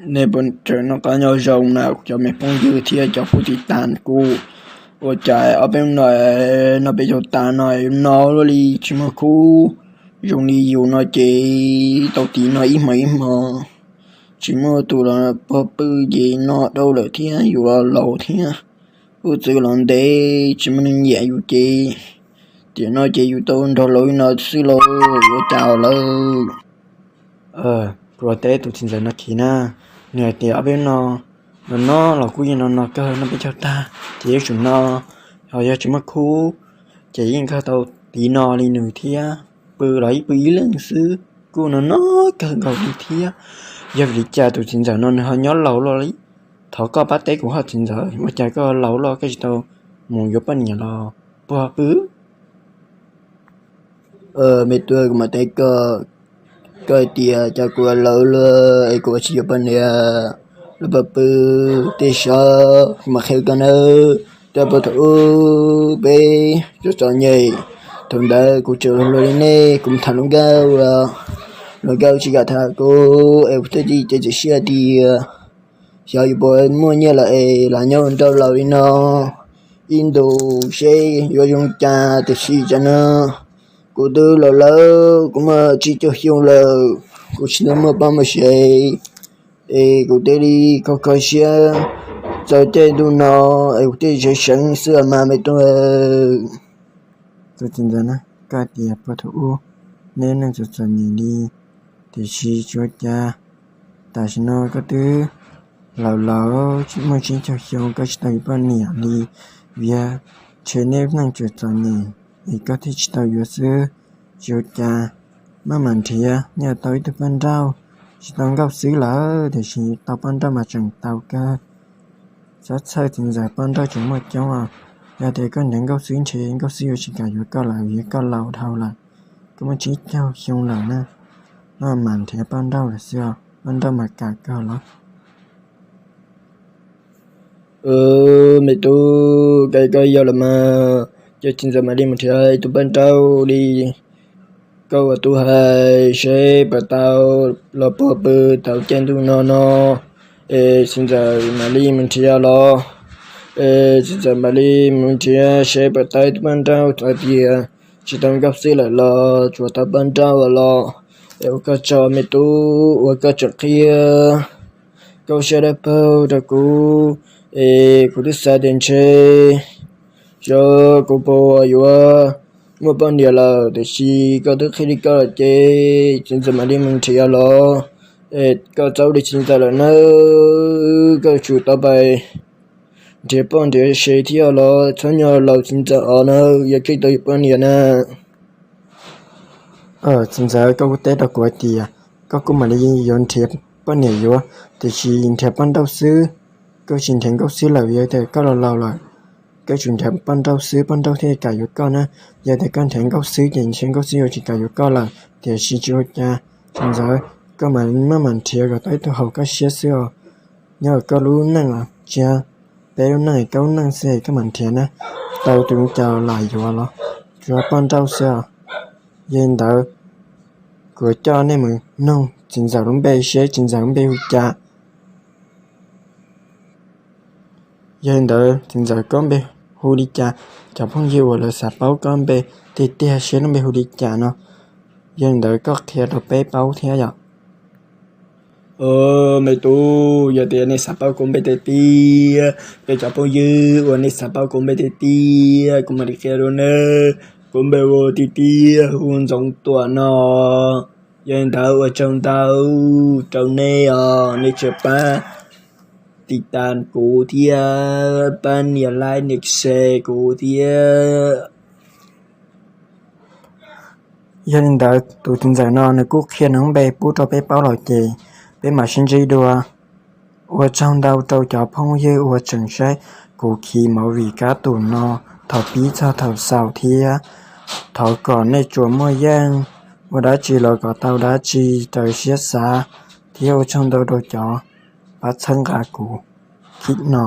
Nej puas tseem noj qab nyob zoo na cov me phooj ywg thiab cov phooj ywg tas kuv? Ua cas ob peb hnub no, no peb caug tas no no luaj li tsis muaj khub. Zoo li yus no ces tau tiv no ib hmos ib hmos, tsis muaj tus los puag pw ces no dhau lawm thiab yus los laus thiab, wb txwv los ntev tsis muaj neeg nyiam yus ces, tiam no ces yus tau nrog laus li no xwb los yuav cas lawm. Kuv teb tus txiv ntxawm no khiv na, nws hais tias ob peb no, no no los kuj yeej no no kawg no peb caug tag ces yeej tsum no, ho yog tsis muaj khub ces yeej kawg tau tiv no li nws thiab, pw los ib pw ib leeg xwb kuj no no kawg nkaus li thiab. Yog vim li cas tus txiv ntxawm no nws ho nyob laus loj li? Thov koj pab teb kuv hoj txiv ntxawm, ua cas koj laus loj koj tsis tau mus yuav poj niam los puag pw? Me tub, kuv mam teb koj, koj hais tias cas kuv laus lawm es kuv tsis yuav poj niam los puag pw. Tej zaum kuv mam qhia koj nawb, rau puag thaum ub peb txom txom nyem, thaum ntawd kuv tseem hluas li nej, kuv mus tham hluas nkauj, hluas nkauj tsis kam tham kuv es kuv thiaj li txiav txim siab tias xyov yuav puas muaj nyiaj los es los nyob ua nraug laus li no, ib ntus seb yuav zoo cas. Tiam sis tsam no kuv twb laus lawm, kuv muaj tsib caug xyoo lawm, kuv tsis tau muaj poj muaj sev es kuv thiaj li kho kho siab txog caij ntuj no es kuv thiaj li seev seev xwb mas me tub. Tus txiv ntxawm na, koj tias puag thaum ub neb neej txom txom nyem li, tiam sis tsis ua cas, tam sim no koj twb laus laus muaj tsib caug xyoo koj tsis tau yuav poj niam li, vim yog ntshe neb neej tseem txom nyem es koj thiaj tsis tau yuav xwb. Tsis ua cas, maj mam nrhiav, nyiam tau ib tug poj nrauj tsis tau nkauj xwb lawm tiam sis tau poj nrauj mas tseem tau kawg. Txhob txhawj txiv ntxawm, poj nrauj tseem muaj coob os. Yog tias koj nrhiav nkauj xwb ntshe nkauj xwb yuav tsis kam yuav koj lawm vim koj laus dhau lawm, koj muaj tsib caug xyoo lawm na. Maj mam nrhiav poj nrauj lawm xwb os, poj nrauj mas kam kawg los. Me tub, koj yog los mas, ces txiv ntxawm mam li mus nrhiav tus poj nrauj li koj ua tub hais seb puas tau los puag pw thaum caij ntuj no no. Es txiv ntxawm mam li mus nrhiav los, es txiv ntxawm mam li mus nrhiav seb puas tau tus poj nrauj hais tias tsis tau nkauj xwb lawm los tsuas tau poj nrauj los. Es ua koj tsaug me tub uas koj tseem qhia koj siab dawb paug rau kuv. Es kuv twb xav tias ntshe xyov kuv puas yuav muaj poj niam lawm, tiam sis koj twb qhia li koj lawm ces txiv ntxawm mam li mus nrhiav los. Es koj txhob ua li txiv ntxawm lawm nawb, koj tsum tau pais nrhiav poj nrhiav sev thiab los txhob nyob laus txiv ntxawm os nawb, yog koj tau yuav poj niam na. Txiv ntxawm, koj kuj teb rau kuv hais tias koj kuj mam li yuav nrhiav poj niam yuav, tiam sis nrhiav poj nrauj xwb, koj tsis nrhiav nkauj xwb lawm vim tias koj laus laus lawm. Koj tsum nrhiav poj nrauj xwb, poj nrauj thiaj kam yuav koj na. Yog tias koj nrhiav nkauj xwb ces ntshe nkauj xwb yuav tsis kam yuav koj lawm, tiam sis tsis ua cas. Txiv ntxawm, koj mam maj mam nrhiav kom tau ib tug haum koj siab xwb os. Nyob koj lub neej os, tsis yog peb lub neej, koj lub neej xwb koj mam nrhiav na. Tau tus cas lam yuav los, tsuas poj nrauj xwb os. Yog li ntawd, kuv coj nej mus noog txiv ntxawm lub npe seb txiv ntxawm lub npe hu cas. Yog li ntawd txiv ntxawm, koj npe hu li cas? Cov phooj ywg uas lawv xav paub koj npe tiag tiag seb lub npe hu li cas no, yog li ntawd koj qhia rau peb paub thiab yom. Me tub, yog tias nej xav paub kuv npe tiag tiag, peb cov phooj ywg uas nej xav paub kuv npe tiag tiag, kuv mam li qhia rau nej. Kuv npe hu tiag tiag hu Ntxoov Tuam no. Yog li ntawd ua tsaug ntau rau nej os, nej tseem pab tiv tas kuv thiab pab nias like nias share kuv thiab. Yog li ntawd tus txiv ntxawm no nws kuj qhia nws lub npe pub rau peb paub lawm ces peb mam sib ntsib dua. Ua tsaug ntau rau cov phooj ywg uas tseem saib kuv khiv movie kab tum no thaum pib txog thaum xaus thiab. Thov kom nej tsuas muaj yeej, ua dab tsi los kom tau dab tsi raws siab xav, thiab ua tsaug ntau rau cov pab txhawb nqa kuv khiv no.